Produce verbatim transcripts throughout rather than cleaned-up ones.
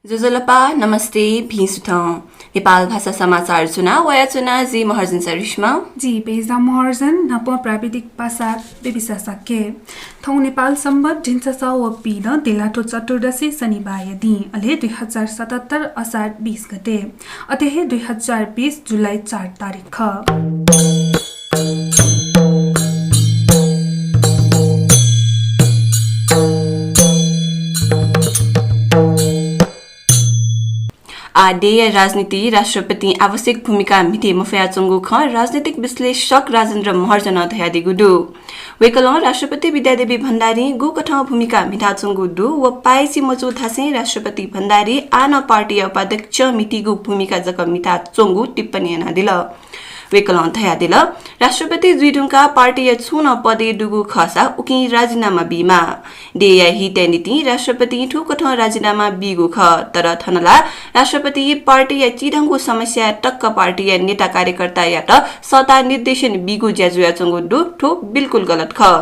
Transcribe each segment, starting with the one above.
ज्वजलपा, नमस्ते, भिं सुथं। नेपाल भाषा समाचार ज्वना वयाच्वना जि महर्जन सरिश्मा। जि बेजा महर्जन, न्हापां प्राविधिक पासा बेबिसा शाक्य। थौं नेपाल संवत् झिंछसः व पीदँ दिल्लाथ्व चतुर्दशी शनिबाःया दिं, अले दुई हजार सतहत्तर असार बीस गते, अथे हे दुई हजार बीस जुलाई चार तारिख खः। आः देय्‌या राजनीतिइ राष्ट्रपतिं आवश्यक भूमिका म्हिते मफयाच्वंगु खँ राजनीतिक विश्लेषक राजेन्द्र महर्जनं धयादीगु दु। वय्‌कलं राष्ट्रपति विद्यादेवी भण्डारीं गुकथं भूमिका म्हिताच्वंगु दु व पाय्‌छि मजू धासें राष्ट्रपति भण्डारी आः नं पार्टीया उपाध्यक्ष म्हितीगु भूमिका जक म्हिताच्वंगु टिप्पणी यानादिल। वय्‌कलं धयादिल, राष्ट्रपति जुइधुंकाः पार्टीया छुं नं पदय् दुगु खःसा उकिं राजीनामा बीमाः। देय्‌या हितया निंतिं राष्ट्रपतिं थुकथं राजीनामा बीगु खः, तर थन ला राष्ट्रपतिं पार्टीया चिधंगु समस्याय् तक्क पार्टीया नेता कार्यकर्तायात सःताः निर्देशन बीगु ज्या जुयाच्वंगु दु। थ्व बिल्कुल गलत खः।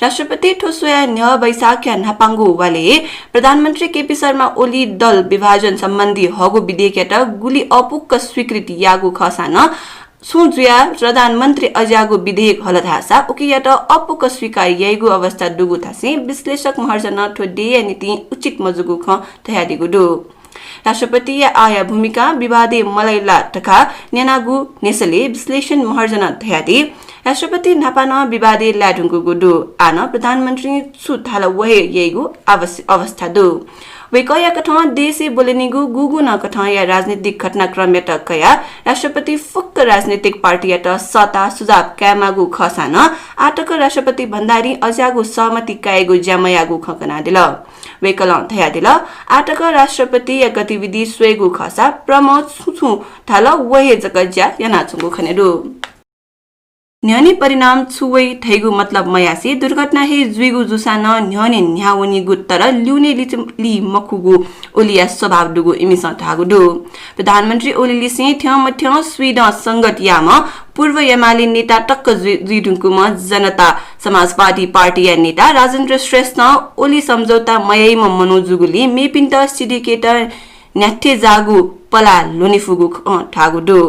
राष्ट्रपतिं थ्व स्वयाः न्ह्यः वैशाखया न्हापांगु वालय् प्रधानमन्त्री केपी शर्मा ओली दल विभाजन सम्बन्धी हःगु विधेयकयात गुलि अःपुक्क स्वीकृति याःगु खःसां नं छुं जुयाः प्रधानमन्त्री अज्याःगु विधेयक हल धाःसा उकियात अःपुक्क स्वीकार याइगु अवस्था दुगु धासें विश्लेषक महर्जनं थ्व देय्‌या निंतिं उचित मजूगु खँ धयादीगु दु। राष्ट्रपतिया आःया भूमिकां विवादय् मलाइ ला धकाः न्यनागु न्ह्यसलय् विश्लेषक महर्जनं धयादी, राष्ट्रपति न्हापा नं विवादय् लायेधुंकूगु दु। आः नं प्रधानमन्त्रीं छु धाल व हे याइगु आवश्य-, अवस्था दु। वय्‌कःया कथं देशय् ब्वलनीगु गुगुं नं कथंया राजनीतिक घटनाक्रमयात कयाः राष्ट्रपति फुक्क राजनीतिक पार्टीयात सःताः सुझाव कायेमाःगु खःसां नं आःतक राष्ट्रपति भण्डारीं अज्याःगु सहमति कायेगु ज्या मयाःगु खँ कनादिल। वय्‌कलं धयादिल, आःतक राष्ट्रपतिया गतिविधि स्वयेगु खःसा प्रमुख छुं छुं धाल व हे जक ज्या यानाच्वंगु खनेदु। न्ह्यःने परिणाम छु वइ धइगु मतलब मयासें दुर्घटना हे जुइगु जूसां नं न्ह्यःने न्ह्याः वनीगु तर ल्यूने लिचिली मखुगु ओलीया स्वभाव दुगु इमिसं धाःगु दु। प्रधानमन्त्री ओलीलिसें थ्यंमथ्यं स्वीदँ संगत याःम्ह पूर्व एमाले नेता तक जुइ, जुइधुंकूम्ह जनता समाजवादी पार्टीया नेता राजेन्द्र श्रेष्ठं ओली सम्झौता मयाइम्ह मनू जूगुलिं मेपिन्त सिन्डिकेट न्ह्याथे जाःगु पलाः ल्ह्वने फुगु खँ धाःगु दु।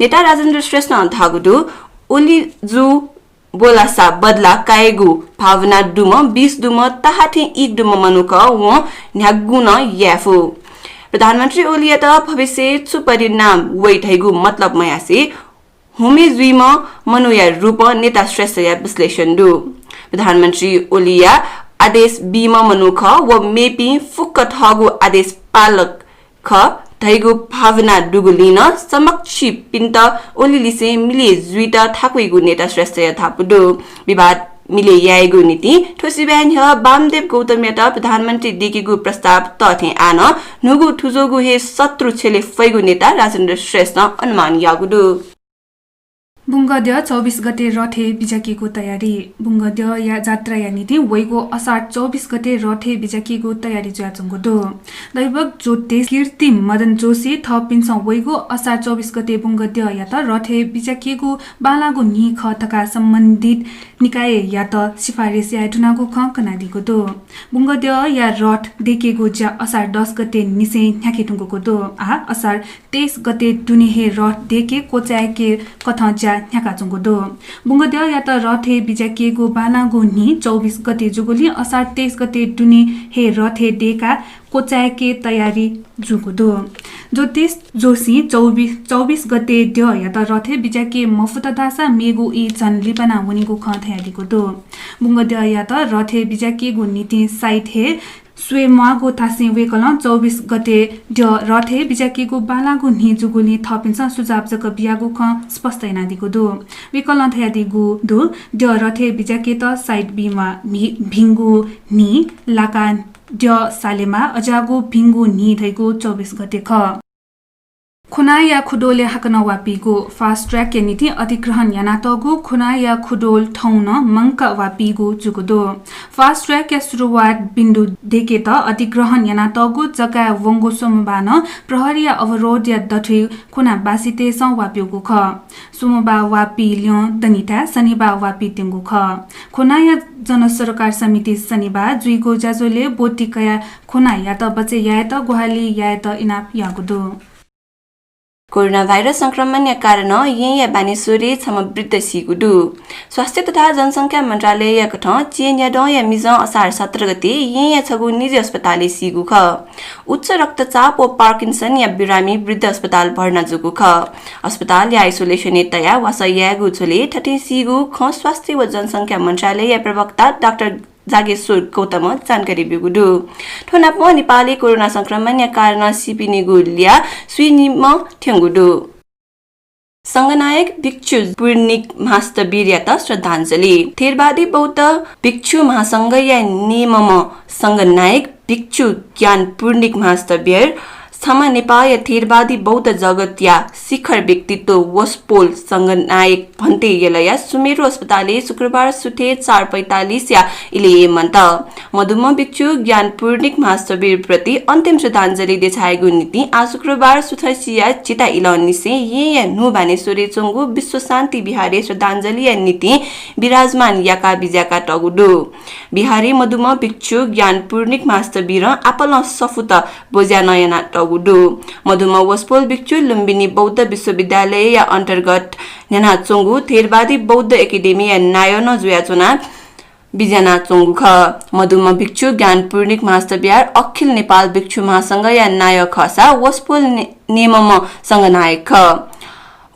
नेता राजेन्द्र श्रेष्ठं धाःगु दु, ओली जु ब्वलासा बदला कायेगु भावना दुम्ह, विष दुम्ह, ताहाथें ईख दुम्ह मनू खः, वं न्ह्यागु नं याये फु। प्रधानमन्त्री ओलीयात भविष्यय् छु परिणाम वइ धइगु मतलब मयासें हुमे जुइम्ह मनूया रूपं नेता श्रेष्ठया विश्लेषण दु। प्रधानमन्त्री ओलीया आदेश बीम्ह मनू खः व मेपिं फुक्क थःगु आदेश पालक खः धइगु भावना दुगुलिं नं समकक्षपिन्त ओलीलिसें मिले जुइत थाकुइगु नेता श्रेष्ठया धापू दु। विवाद मिले यायेगु निंतिं थ्व सिबय् न्ह्यः वामदेव गौतमयात प्रधानमन्त्री दय्‌केगु प्रस्ताव तःथें आः नं न्हूगु थुज्वःगु हे शत्रु छ्यले फइगु नेता राजेन्द्र श्रेष्ठं अनुमान याःगु दु। बुंगद्यः चौबिस गते रथय् बिज्याकेगु तयारी। बुंगद्यःया जात्राया निंतिं वइगु असार चौबिस गते रथय् बिज्याकेगु तयारी जुयाच्वंगु दु। दैवज्योतिष कीर्ति मदन जोशी थःपिन्सं वइगु असार चौबिस गते बुंगद्यःयात रथय् बिज्याकेगु बांलाःगु न्हि खः धकाः सम्बन्धित निकाययात सिफारिस याये धुनागु खँ कनादीगु दु। बुंगद्यःया रथ दय्‌केगु ज्या असार दस गते निसें न्ह्याके धुंकूगु दु। आः असार तेइस गते दुने हे रथ दय्‌के क्वचाय्‌के कथं ज्या न्ह्याकाच्वंगु दु। बुंगद्यःयात रथय् बिज्याकेगु बांलाःगु न्हि चौबिस गते जूगुलिं असार तेइस गते दुने हे रथय् दय्‌काः क्वचाय्‌के तयारी जूगु दु। ज्योतिष जोशीं चौबिस, चौबिस गते द्यःयात रथय् बिज्याके मफुत धाःसा मेगु ई झन लिबाना वनीगु खँ धयादीगु दु। बुंगद्यःयात रथय् बिज्याकेगु निंतिं साइत हे स्वये म्वाःगु धासें वय्‌कलं चौबिस गते द्यः रथय् बिज्याकेगु बांलाःगु न्हि जूगुलिं थःपिन्सं सुझाव जक बियागु खँ स्पष्ट यानादीगु दु। वय्‌कलं धयादीगु दु, द्यः रथय् बिज्याकेत साइत बीम्वाः, भि-, भिंगु न्हि लाकाः द्यः सालेमाः, अज्याःगु भिंगु न्हि धइगु चौबिस गते खः। खोनाया खुडोलय् हाकनं वापीगु। Fast track या निंतिं अधिग्रहण यानातःगु खोनाया खुडोल थौं नं मंकाः वापीगु जूगु दु। Fast track या सुरुवात बिन्दु देकेत अधिग्रहण यानातःगु जग्गाय् वंगु सोमबाः नं प्रहरीया अवरोधया दथुइ खोनाबासीतय्सं वाप्यूगु खः। सोमबाः वापी ल्यं दनिथाय् शनिबाः वापी त्यंगु खः। खोनाया जनसरोकार समितिं शनिबाः जुइगु ज्याझ्वलय् ब्वति कयाः खोनायात बचय् यायेत ग्वाहालि यायेत इनाप याःगु दु। कोरोना भाइरस संक्रमणया कारणं येँया बानेश्वरय् छम्ह वृद्ध सीगु दु। स्वास्थ्य तथा जनसंख्या मन्त्रालयया कथं चीनया दँया मिजं असार सत्र गते येँया छगू निजी अस्पतालय् सीगु खः। उच्च रक्तचाप व पार्किन्सनया बिरामी वृद्ध अस्पताल भर्ना जूगु खः। अस्पतालया आइसोलेसनय् तयाः वासः यायेगु झ्वलय् थथे सीगु खँ स्वास्थ्य व जनसंख्या मन्त्रालयया प्रवक्ता डाक्टर जागेश्वर गौतमं जानकारी ब्यूगु दु। थ्व नापं नेपालय् कोरोना संक्रमणया कारणं सीपिनिगु ल्याः स्वीनिम्ह थ्यंगु दु। संघनायक भिक्षु पूर्णिक महास्थविरयात श्रद्धाञ्जली। थेरवादी बौद्ध भिक्षु महासंघया नेमम्ह संघनायक भिक्षु ज्ञान पूर्णिक महास्थविर छम्ह नेपालया थेरवादी बौद्ध जगतया शिखर व्यक्तित्व वसपोल संघनायक भन्ते यलया सुमेरु अस्पतालय् शुक्रबार सुथय् चार पैंतालिसया इलय् मन्त। मदुम्ह भिक्षु ज्ञान पूर्णिक महास्थविरप्रति अन्तिम श्रद्धाञ्जली देछायेगु निंतिं आः शुक्रबार सुथसिया झिता इलंनिसें येँया न्हू बानेश्वरय् च्वंगु विश्व शान्ति विहारय् श्रद्धाञ्जलीया निंतिं विराजमान याका बिज्याकातःगु दु। विहारय् मदुम्ह भिक्षु ज्ञान पूर्णिक महास्थविरं आपालं सफूत ब्वज्या नं यानातःगु दु। मदुम्ह वसपोल भिक्षु लुम्बिनी बौद्ध विश्वविद्यालयया अन्तर्गत न्ह्यानाच्वंगु थेरवादी बौद्ध एकेडेमीया नायः नं जुयाच्वनाः बिज्यानाच्वंगु खः। मदुम्ह भिक्षु ज्ञान पूर्णिक महास्थविर अखिल नेपाल भिक्षु महासंघया नायः खःसा वसपोल ने-, नेमम्ह संघनायक खः।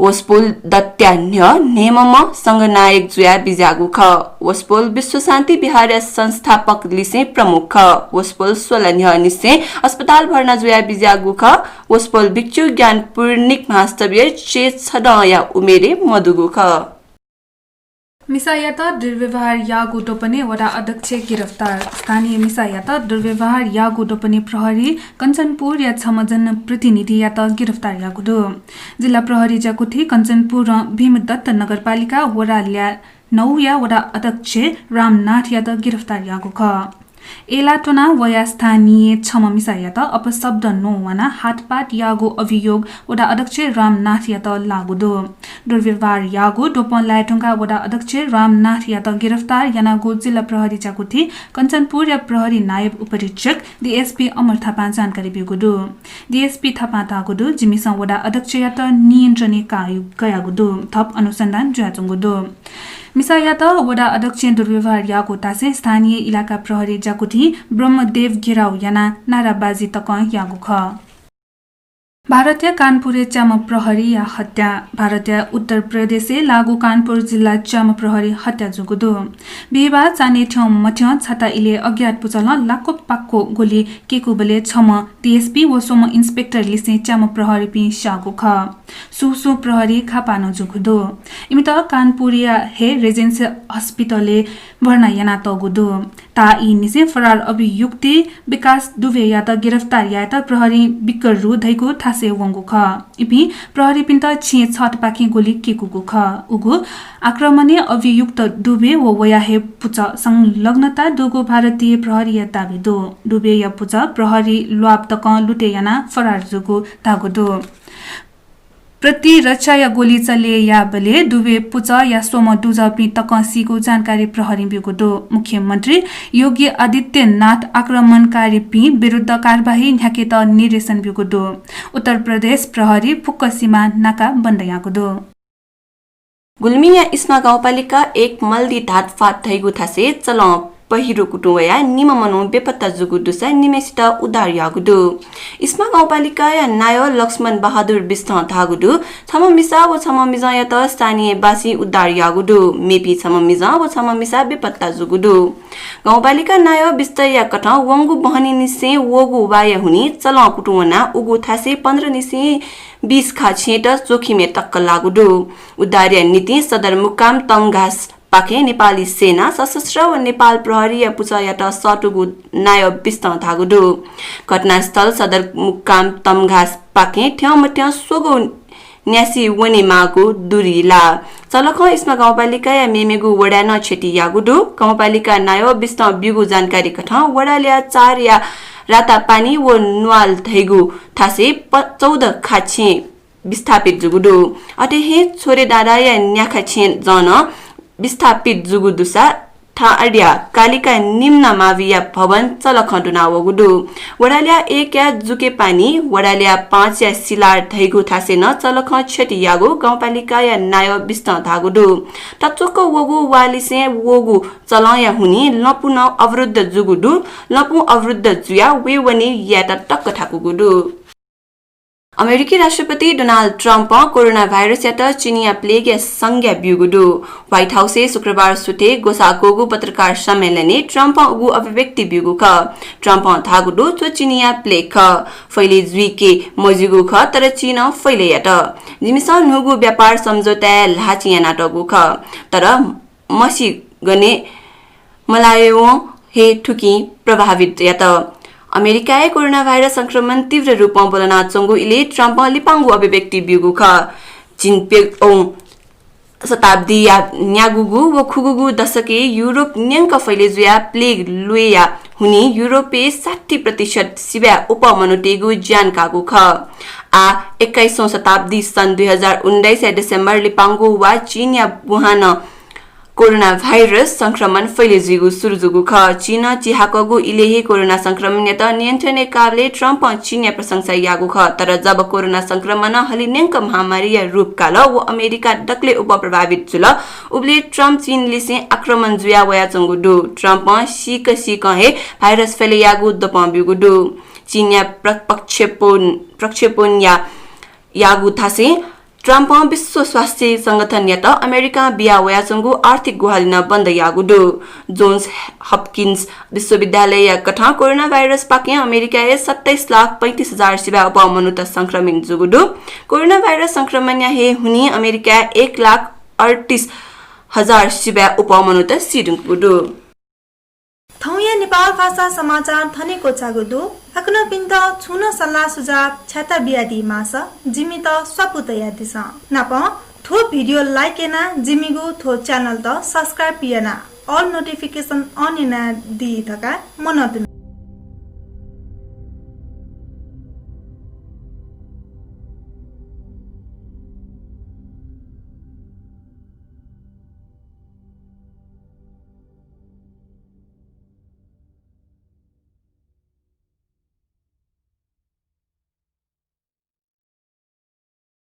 वसपोल दत्या न्ह्यः नेमम्ह संघनायक जुयाः बिज्याःगु खः। वसपोल विश्व शान्ति विहारया संस्थापक लिसें प्रमुख खः। वसपोल स्वला न्ह्यःनिसें अस्पताल भर्ना जुयाः बिज्याःगु खः। वसपोल भिक्षु ज्ञान पूर्णिक महास्थविर चय्छदँया उमेरय् मदुगु खः। मिसायात दुर्व्यवहार याःगु द्वपनय् वडा अध्यक्ष गिरफ्तार। स्थानीय मिसायात दुर्व्यवहार याःगु द्वपनय् प्रहरीं कञ्चनपुरया छम्ह जनप्रतिनिधियात गिरफ्तार याःगु दु। जिल्ला प्रहरी ज्याकुथिं कञ्चनपुरं भीमदत्त नगरपालिका वडा ल्याः नौया वडा अध्यक्ष रामनाथयात गिरफ्तार याःगु खः। अय्लाः त्वनाः वया स्थानीय छम्ह मिसायात अपशब्द न्ववानाः हातपात याःगु अभियोग वडा अध्यक्ष रामनाथयात लाःगु दु। दुर्व्यवहार याःगु द्वपं लायेधुंकाः वडा अध्यक्ष रामनाथयात गिरफ्तार यानागु जिल्ला प्रहरी ज्याकुथिं कञ्चनपुरया प्रहरी नायब उपरीक्षक डिएसपी अमर थापां जानकारी ब्यूगु दु। डिएसपी थापां धाःगु दु, जिमिसं वडा अध्यक्षयात नियन्त्रणय् का-, कयागु दु। थप अनुसन्धान जुयाच्वंगु दु। मिसायात वडा अध्यक्षं दुर्व्यवहार याःगु धासें स्थानीय इलाका प्रहरी ज्याकुथिं ब्रह्मदेव घेराउ यानाः नाराबाजी तकं याःगु खः। भारतया कानपुरय् च्याम्ह प्रहरीया हत्या। भारतया उत्तर प्रदेशय् लाःगु कानपुर जिल्ला च्याम्ह प्रहरी हत्या जूगु दु। बिहिबाः चान्हय् थ्यंमथ्यं छता इलय् अज्ञात पुचलं लाक्व पाक्व गोली कय्कूबलय् छम्ह डिएसपी व स्वम्ह इन्सपेक्टर लिसें च्याम्ह प्रहरीपिं स्याःगु खः। सुं सुं प्रहरी घाःपाः नं जूगु दु। इमित कानपुरया हे रेजेन्सी हस्पिटलय् भर्ना यानातःगु दु। ताःईनिसें फरार अभियुक्त विकास दुबेयात गिरफ्तार यायेत प्रहरीं बिकरु धइगु थासय् वंगु खः। इपिं प्रहरीपिन्त छेँय् छतपाखें गोली कय्कूगु खः। उगु आक्रमणय् अभियुक्त दुबे व वया हे पुचः संलग्नता दुगु भारतीय प्रहरीया दाबी दु। दुबेया पुचः प्रहरी ल्वाब तकं लुटे यानाः फरार जूगु धाःगु दु। प्रतिरक्षाया गोली चले याःबलय् दुबे पुचःया स्वम्ह दुजःपिं तकं सीगु जानकारी प्रहरीं ब्यूगु दु। मुख्यमन्त्री योगी आदित्यनाथ आक्रमणकारीपिं विरुद्ध कारबाही न्ह्याकेत निर्देशन ब्यूगु दु। उत्तर प्रदेश प्रहरी फुक्क सीमा नाका बन्द याःगु दु। गुल्मीया इस्मा गाउँपालिका एक मल्दी धातफात धइगु थासय् चलं पहिरो कुतुं वयाः निम्ह मनू बेपत्ता जूगु दुसा निम्हय्सित उद्धार याःगु दु। इस्मा गाउँपालिकाया नायः लक्ष्मण बहादुर बिस्तं धाःगु दु, छम्ह मिसा व छम्ह मिजंयात स्थानीयबासीं उद्धार याःगु दु। मेपिं छम्ह मिजं व छम्ह मिसा बेपत्ता जूगु दु। गाउँपालिका नायः बिस्तया कथं वंगु बहनीनिसें वःगु वाया हुनिं चलं कुतुं वनाः उगु थासय् पन्ध्रनिसें बीस खा छेँय्त जोखिमय् तक्क लाःगु दु। उद्धारया निंतिं सदरमुकाम तंघास पाखें नेपाली सेना, सशस्त्र व नेपाल प्रहरीया पुचःयात सःतूगु नायः बिस्तं धाःगु दु। घटनास्थल सदरमुकाम तमघास पाखें थ्यंमथ्यं स्वगु न्यासि वनेमाःगु दुरी ला। चलखं इस्मा गाउँपालिकाया मेमेगु वडाय् नं क्षति याःगु दु। गाउँपालिका नायः बिस्तं ब्यूगु जानकारी कथं वडाल्या चारया रातापानी व न्वाल धइगु थासय् प-, चौध खा छेँ विस्थापित जूगु दु। अथे हे छोरेडाँडाया न्याखा छेँ जं नं विस्थापित जूगु दुसा थाड्या कालिका निम्न माविया भवन चलखं दुना वःगु दु। वडाल्या एकया जुकेपानी, वडाल्या पाँचया सिलार धइगु थासय् नं चलखं क्षति याःगु गाउँपालिकाया नायः बिस्तं धाःगु दु। तच्वक्क वःगु वालिसें वःगु चलंया हुनिं लँपु नं अवरुद्ध जूगु दु। लँपु अवरुद्ध जुयाः वयेवने यायेत तक्क थाकूगु दु। अमेरिकी राष्ट्रपति डोनाल्ड ट्रम्पं कोरोना भाइरसयात चिनिया प्लेगया संज्ञा ब्यूगु दु। व्हाइट हाउसय् शुक्रबार सुथय् ग्वसाः क्वःगु पत्रकार सम्मेलनय् ट्रम्पं उगु अभिव्यक्ति ब्यूगु खः। ट्रम्पं धाःगु दु, थ्व चिनिया प्लेग खः। फैले जुइके मज्यूगु खः, तर चीनं फैले यात। जिमिसं न्हूगु व्यापार सम्झौताय् ल्हाःचिं यानातःगु खः, तर मसिगने मलायेवं हे थुकिं प्रभावित यात। अमेरिकाय् कोरोना भाइरस संक्रमण तीव्र रूपं ब्वलनाच्वंगु इलय् ट्रम्पं लिपांगु अभिव्यक्ति ब्यूगु खः। झिंप्यंगू शताब्दीया न्यागूगु व खुगूगु दशकय् युरोप न्यंक फैले जुयाः प्लेग ल्वय्‌या हुनिं युरोपय् साठी प्रतिशत सिबय् अप्वः मनूतय्‌गु ज्यान काःगु खः। आः एक्काइसौं शताब्दी सन् दुई हजार उन्नाइसया डिसेम्बर लिपांगु वा चीनया वुहानं कोरोना भाइरस संक्रमण फैले जुइगु सुरु जूगु खः। चीनं चिहाकःगु इलय् हे कोरोना संक्रमणयात नियन्त्रणय् काःबलय् ट्रम्पं चीनया प्रशंसा याःगु खः। तर जब कोरोना संक्रमणं हलिं न्यंक महामारीया रूप काल व अमेरिका दकलय् अप्वः प्रभावित जुल, उबलय् ट्रम्प चीनलिसें आक्रमण जुया वयाच्वंगु दु। ट्रम्पं सीक सीकं हे भाइरस फैले याःगु द्वपं ब्यूगु दु। चीनया प्र-, प्रक्षेपण, प्रक्षेपणया याःगु थासय् ट्रम्पं विश्व स्वास्थ्य संगठनयात अमेरिकां बिया वयाच्वंगु आर्थिक ग्वाहालि नं बन्द याःगु दु। जोन्स हपकिन्स विश्वविद्यालयया कथं कोरोना भाइरसपाखें अमेरिकाय् सत्ताइस लाख पैंतिस हजार सिबय् अप्वः मनूत संक्रमित जूगु दु। कोरोना भाइरस संक्रमणया हे हुनिं अमेरिकाय् एक लाख अड्तिस हजार सिबय् अप्वः मनूत सी धुंकूगु दु। थौंया नेपाल भाषा समाचार थन हे क्वचाःगु दु। छिकपिन्त छुं नं सल्लाह सुझाव छ्याता बियादी माःसा जिमित स्वापू तयादिसँ। नापं थ्व भिडियो like यानाः जिमिगु थ्व च्यानलत subscribe यानाः all notification on यानादी धकाः मनंतुना।